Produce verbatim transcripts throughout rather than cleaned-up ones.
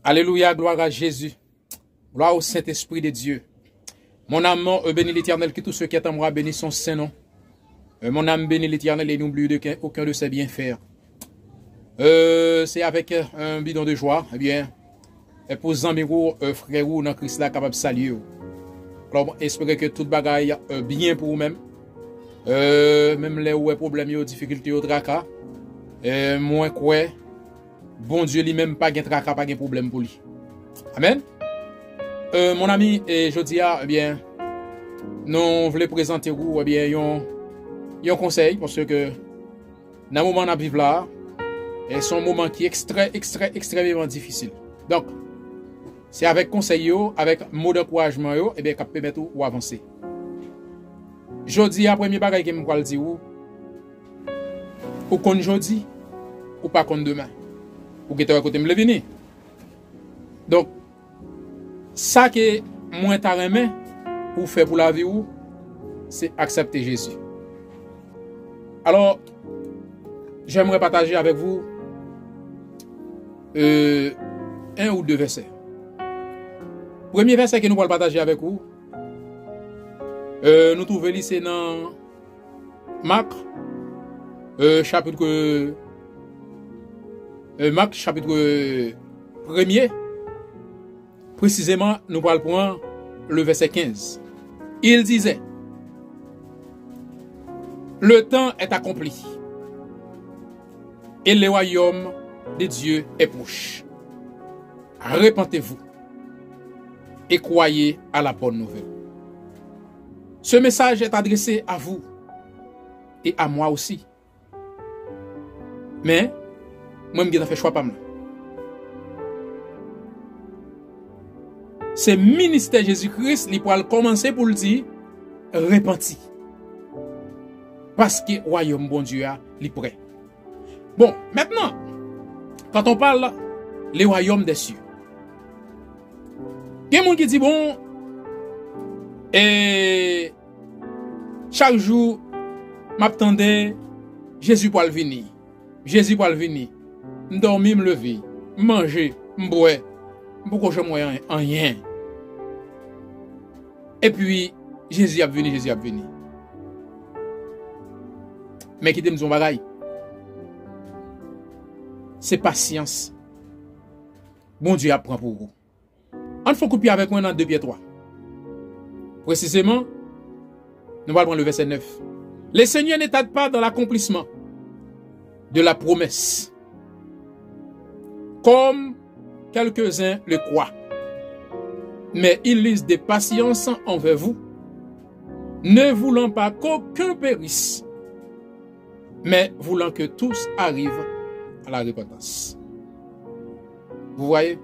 Alléluia, gloire à Jésus. Gloire au Saint-Esprit de Dieu. Mon âme, euh, bénis l'Éternel, que tout ce qui est en moi bénisse son saint nom. Euh, mon âme bénit l'Éternel et n'oublie de, aucun de ses bienfaits. Euh, c'est avec, euh, un bidon de joie, eh bien, e pou zanmi ou, euh, frè ou nan Kris la kapab salye ou. Alò, mwen espere ke tout bagay, euh, byen pou ou menm. Euh, menm lè ou wè pwoblèm yo, difikilte yo, traka, euh, mwen kwè Bondye li menm pa gen traka, pa gen pwoblèm pou li. Amèn. Euh, mon ami, e jodi a, ebyen, nou vle prezante ou, ebyen, yon, yon konsèy, paske nan moman n ap viv la a, e se yon moman ki ekstrè, ekstrè, ekstrèmeman difisil. Donk, se avèk konsèy yo, avèk mo dankourajman yo, ebyen, k ap pèmèt ou, ou avanse. Jodi a, premye bagay ke m pral di ou, ou konn jodi, ou pa konn demen. Ou gentan wè kote m vle vini. Donk, sa ke mwen ta renmen ou fè pou lavi ou, se aksepte Jezi. Alò, j'aimerais partager avec vous, euh, un ou deux versets. Premye vèsè ke nou pral pataje avèk ou, euh, nou twouve li se nan Mak, euh, chapit, euh, Mak, chapit premye. Précisément, nou pral pran le verset quinze. Il disait, le temps est accompli et le royaume de Dieu est proche. Repentez-vous et croyez à la bonne nouvelle. Ce message est adressé à vous et à moi aussi. Men, mwen m gentan fè chwa pa m nan. Se ministè Jezi Kris, li pral kòmanse pou l di, repanti. Paske wayòm Bondye a, li prè. Bon, maintenant, quand on parle le royaume des cieux, gen moun ki di, bon, e chak jou, m ap tande, Jezi pral vini. Jezi pral vini. M dòmi, m leve. M manje, m bwè. M poko janm wè anyen. Epi, Jezi ap vini, Jezi ap vini. Men kite m di yon bagay. Se pasyans Bondye ap pran pou ou. Ann fè yon kout pye avèk mwen nan de Pyè twa. Précisément, nou pral pran le verset neuf. Le Seigneur ne tarde pas dans l'accomplissement de la promesse, comme quelques-uns le croient, mais il use de patience envers vous, ne voulant pas qu'aucun périsse, mais voulant que tous arrivent à la repentance. Vous voyez?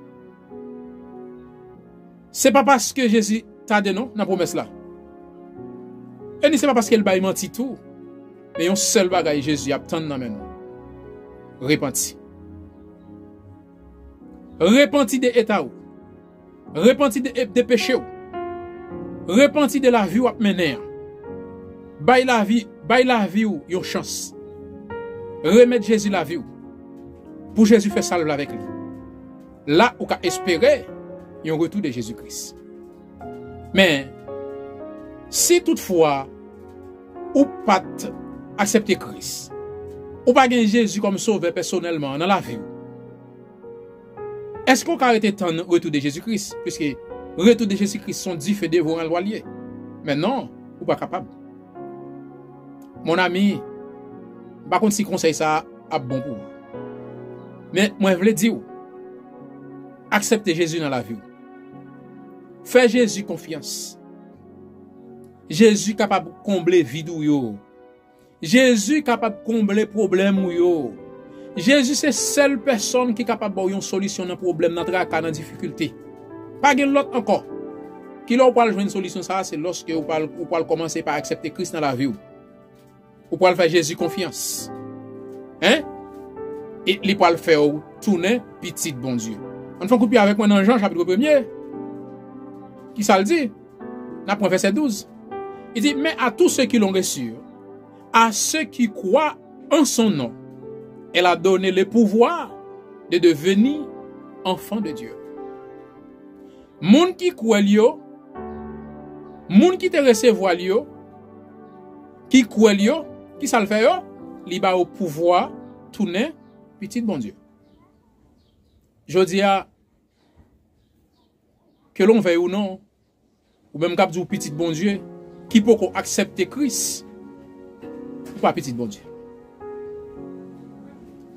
Se pa paske Jezi tade non nan pwomès la. E ni se pa paske l bay manti tou. Men yon sèl bagay Jezi ap tann nan men nou. Repanti. Repanti de eta ou. Repanti de, de peche w. Repanti de lavi w ap mennen an. Bay lavi, bay lavi w yon chans. Remèt Jezi lavi w. Pou Jezi fè sa l vle avèk li. La, ou ka espere yon retou de Jezi Kris. Men, si toutfwa ou pa t aksepte Kris, ou pa gen Jezi kòm sovè pèsonèlman nan lavi w, èske ou ka rete tann retou de Jezi Kris? Piske retou de Jezi Kris se yon dife devoran l pral ye. Men non, ou pa kapab. Mon ami, m pa konn si konsèy sa a ap bon pou ou. Men mwen vle di w, aksepte Jezi nan lavi w. Fè Jezi konfyans. Jezi kapab konble vid ou yo. Jezi kapab konble pwoblèm ou yo. Jezi se sèl pèsòn ki kapab ba w yon solisyon nan pwoblèm, nan traka, nan difikilte. Pa gen lòt ankò. Kilè w pral jwenn solisyon sa a? Se lòske w pral, ou pral kòmanse pa aksepte Kris nan lavi w. Ou pral fè Jezi konfyans. Hein? E li pral fè w tounen pitit Bondye. Ann fè yon kout pye avèk mwen nan Jan, chapit premye. Kisa l di? N ap pran vèsè douz. Li di, mais à tous ceux qui l'ont reçu, à ceux qui croient en son nom, elle a donné le pouvoir de devenir enfants de Dieu. Moun ki kwè l yo, moun ki te resevwa l yo, ki kwè l yo, ki sa l fè yo? Li ba yo pouvwa tounen pitit Bondye. Jodi a, ke lon vèy ou non, ou menm k ap di w pitit Bondye, ki poko aksepte Kris, ou pa pitit Bondye.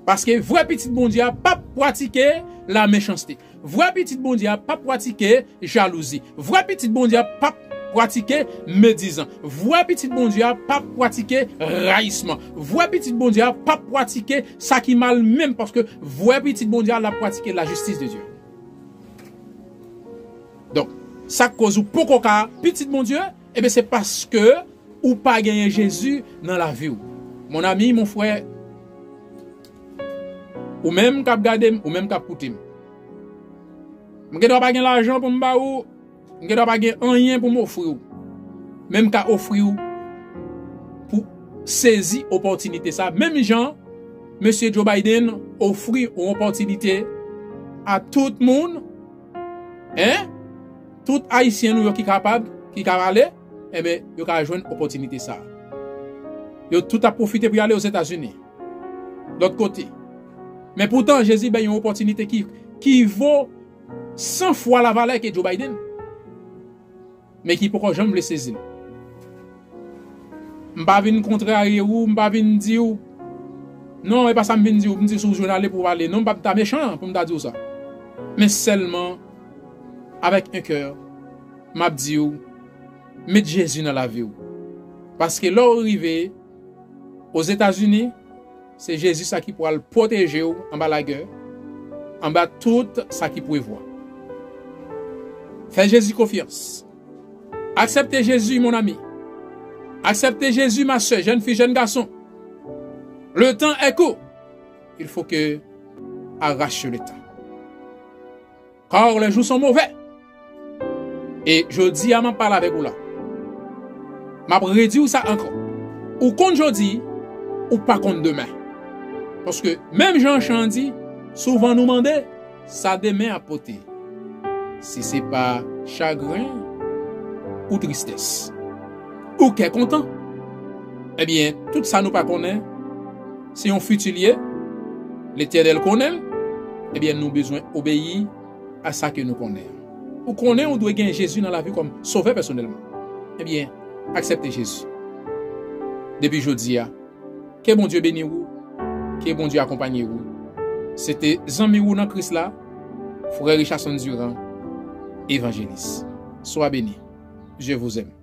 Paske vrè pitit Bondye a p ap pratike lamechanste. Vrè pitit Bondye a p ap pratike jalouzi. Vrè pitit Bondye a p ap pratike medizan. Vrè pitit Bondye a p ap pratike rayisman. Vrè pitit Bondye a p ap pratike sa ki mal menm, paske vrè pitit Bondye a, l ap pratike lajistis de Dye. Donk, sa k koz ou poko ka pitit Bondye, ebyen, se paske ou pa genyen Jezi nan lavi w. Mon ami, mon frè, ou menm k ap gade m, ou menm k ap koute m. M gen dwa pa gen lajan pou m ba ou, m gen dwa pa gen anyen pou m ofri w. Men m ka ofri w pou sezi opòtinite sa. Menm jan mesye Joe Biden ofri yon opòtinite a tout moun, en, tout Ayisyen nou yo ki kapab, ki ka pale, enben, yo ka jwenn opòtinite sa. Yo tout ap pwofite pou y ale Ozetazini. Lòt kote. Men poutan, Jezi bay yon opòtinite ki, ki vo san fwa lavalè ke Joe Biden. Men ki poko janm vle sezi l. M pa vin kontrarye ou, m pa vin di w, non, e pa sa m vin di w, m di si w jwenn ale pou w ale. Non, m pa ta mechan pou m ta di w sa. Men sèlman, avèk yon kè, m ap di w, met Jezi nan lavi w. Paske lè w rive Ozetazini, se Jezi sa ki pral pwoteje w anba lagè, anba tout sa ki prevwa. Fè Jezi konfyans. Aksepte Jezi, mon ami. Aksepte Jezi, ma sè, jèn fi, jèn gason. Le temps est court. Il faut que arrache le temps. Car les jours sont mauvais. E jodi a, m ap pale avèk ou la. M ap redi w sa ankò. Ou konn jodi, ou pa konn demen. Paske, menm jan chan an di, souvan nou mande sa demen ap pote. Si se pa chagren ou tristès, ou kè kontan. Ebyen, tout sa nou pa konnen, se yon fiti l ye, Letènèl konnen l, ebyen, nou bezwen obeyi a sa ke nou konnen. Ou konnen ou dwe gen Jezi nan lavi kòm sovè pèsonèlman. Ebyen, aksepte Jezi. Depi jodi a, ke Bondye beni w, ke Bondye akonpanye w. Se te zanmi w nan Kris la, frè Richardson Durand, evanjelis. Swa beni. Je vous aime.